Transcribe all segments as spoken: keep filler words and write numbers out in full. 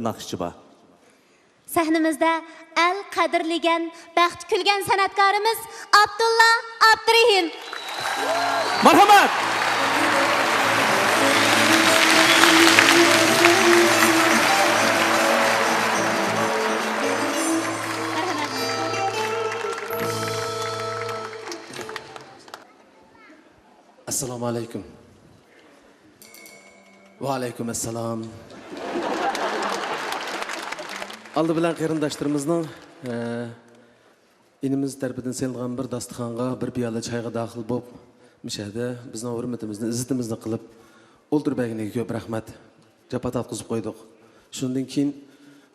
ناخشىچى بار. سەھنىمىزدە ئەل قەدىرلىگەن، بەختى كۈلگەن سەنئەتكارىمىز ئابدۇللا ئابدۇرېھىم. مەرھەمەت! ئەسسالامۇ ئەلەيكۇم. ۋەئەلەيكۇم ئەسسالام. ئالدى بىلەن قېرىنداشلىرىمىزنىڭ، ئە، ئىنىمىز تەرىپىدىن سېلىنغان بىر داستىخانغا، بىر پىيالە چايغا داخىل بولۇپ، مۇشۇ يەردە بىزنىڭ ھۆرمىتىمىزنى، ئىززىتىمىزنى قىلىپ ئولتۇرۇپ بەرگىنىگە كۆپ رەھمەت. جاپا تارتقۇزۇپ قويدۇق. شۇندىن كېيىن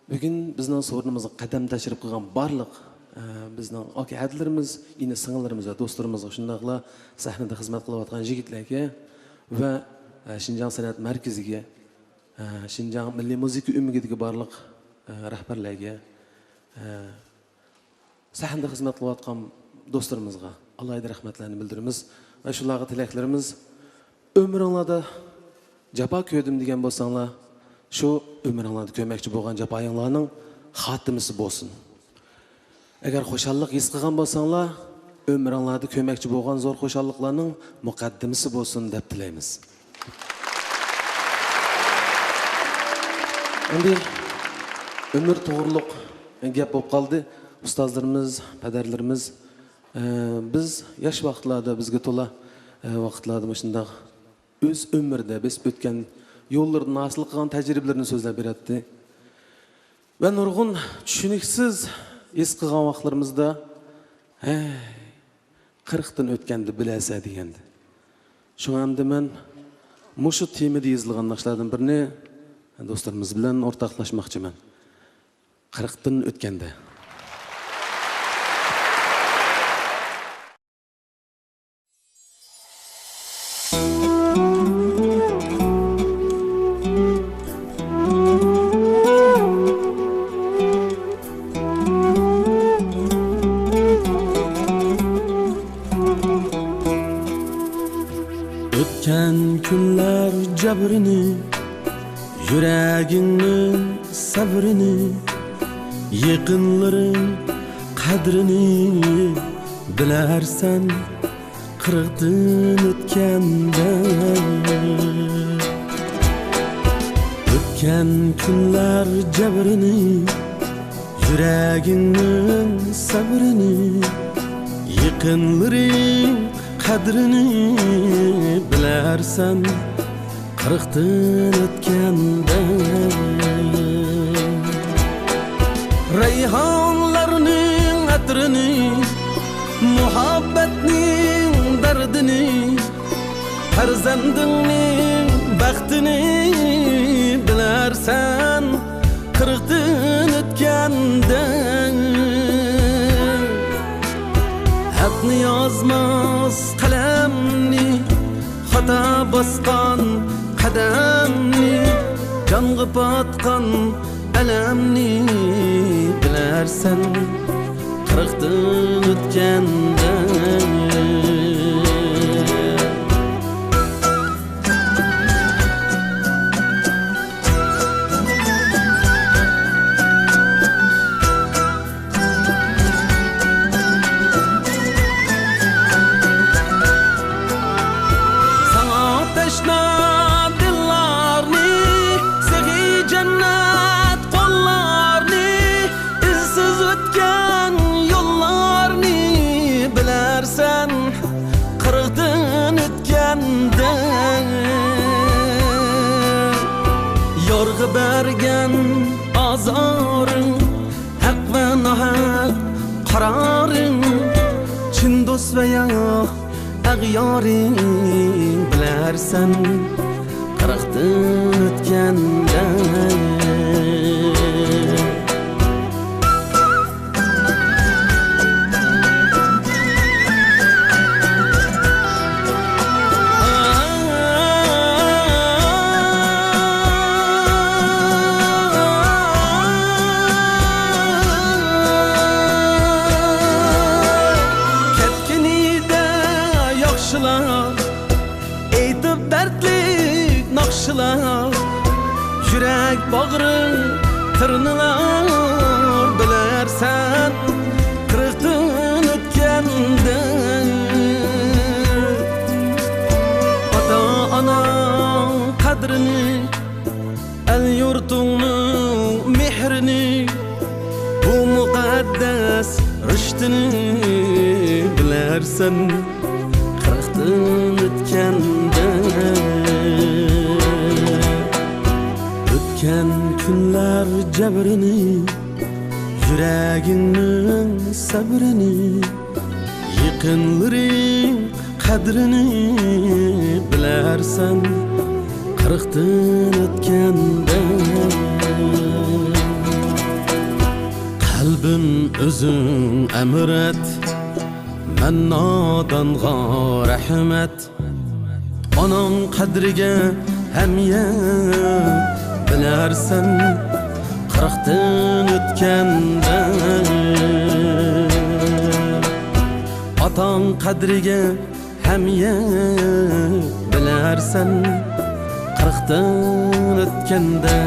بۈگۈن بىزنىڭ سورۇنىمىزغا قەدەم تەشرىپ قىلغان بارلىق، ئە، بىزنىڭ ئاكا ھەدىلىرىمىز، ئىنى سىڭىللىرىمىز ۋە دوستلىرىمىزغا، شۇنداقلا سەھنىدە خىزمەت قىلىۋاتقان يىگىتلەرگە ۋە، ئە، شىنجاڭ سەنئەت مەركىزىگە، ئە، شىنجاڭ مىللىي مۇزىكا ئۆمىكىدىكى بارلىق، ئە، رەھبەرلەرگە، ئە، سەھنىدە خىزمەت قىلىۋاتقان دوستلىرىمىزغا ئالاھىدە رەھمەتلەرنى بىلدۈرىمىز ۋە شۇلارغا تىلەكلىرىمىز، ئۆمرۈڭلاردا جاپا كۆردۈم دېگەن بولساڭلار، شۇ ئۆمرۈڭلاردا كۆرمەكچى بولغان جاپايىڭلارنىڭ خاتىمىسى بولسۇن. ئەگەر خۇشاللىق ھېس قىلغان بولساڭلار، ئۆمرۈڭلاردا كۆرمەكچى بولغان زور خۇشاللىقلارنىڭ مۇقەددىمىسى بولسۇن دەپ تىلەيمىز. ئەمدى ئۆمۈر توغرۇلۇق گەپ بولۇپ قالدى. ئۇستازلىرىمىز، پەدەرلىرىمىز، ئە، بىز ياش ۋاقىتلاردا بىزگە تولا، ئە، ۋاقىتلاردا مۇشۇنداق ئۆز ئۆمرىدە بېسىپ ئۆتكەن يوللىرىدىن ھاسىل قىلغان تەجرىبىلىرىنى سۆزلەپ بېرەتتى. ۋە نۇرغۇن چۈشىنىكسىز ھېس قىلغان ۋاقىتلىرىمىزدا، ھەي، قىرىقتىن ئۆتكەندە بىلەرسەن دېگەنىدى. شۇڭا ئەمدى مەن مۇشۇ تېمىدا يېزىلغان ناخشىلاردىن بىرنى دوستلىرىمىز بىلەن ئورتاقلاشماقچىمەن. قىرىقتىن ئۆتكەندە. ئۆتكەن كۈنلەر جەبرىنى، يۈرەكىڭنىڭ سەۋرىنى، يېقىنلىرىڭ قەدرىنى بىلەرسەن قىرىقتىن ئۆتكەندە. ئۆتكەن كۈنلەر جەبرىنى، يۈرەكىڭنىڭ سەۋرىنى، يېقىنلىرىڭ قەدرىنى بىلەرسەن قىرىقتىن ئۆتكەندە. رەيھانلارنىڭ ئەترىنى، مۇھەببەتنىڭ دەردىنى، پەرزەندىڭنىڭ بەختىنى بىلەرسەن قىرىقتىن ئۆتكەندە. ھەقنى يازماس قەلەمنى، خاتا باسقان قەدەمنى، جانغا پاتقان ئەلەمنى بىلەرسەن قىرىقتىن ئۆتكەندە. ساڭا تەشنا دىللارنى، سېخىي جەننەت قوللارنى، ئىزسىز ئۆتكەن يوللارنى بىلەرسەن قىرىقتىن ئۆتكەندە. يارغا بەرگەن ئازارىڭ، ھەق ۋە ناھەق قارارىڭ، چىن دوست ۋە يا ئەغيارىڭ بىلەرسەن قىرىقتىن ئۆتكەندە. كەتكىنىدە ياخشىلار، ئېيتىپ دەردلىك ناخشىلار، يۈرەك ئەل يۇرتۇڭنىڭ مېھرىنى، بۇ مۇقەددەس رىشتىنى بىلەرسەن قىرىقتىن ئۆتكەندە. ئۆتكەن كۈنلەر جەبرىنى، يۈرەگىڭنىڭ سەبرىنى، يېقىنلىرىڭ قەدرىنى بىلەرسەن قىرىقتىن ئۆتكەندە. قەلبىم ئۆزۈڭ ئەمىر ئەت، مەن نادانغا رەھمەت. ئاناڭ قەدرىگە ھەم يەت بىلەرسەن قىرىقتىن ئۆتكەندە. ئاتاڭ قەدرىگە ھەم يەت بىلەرسەن قىرىقتىن ئۆتكەندە.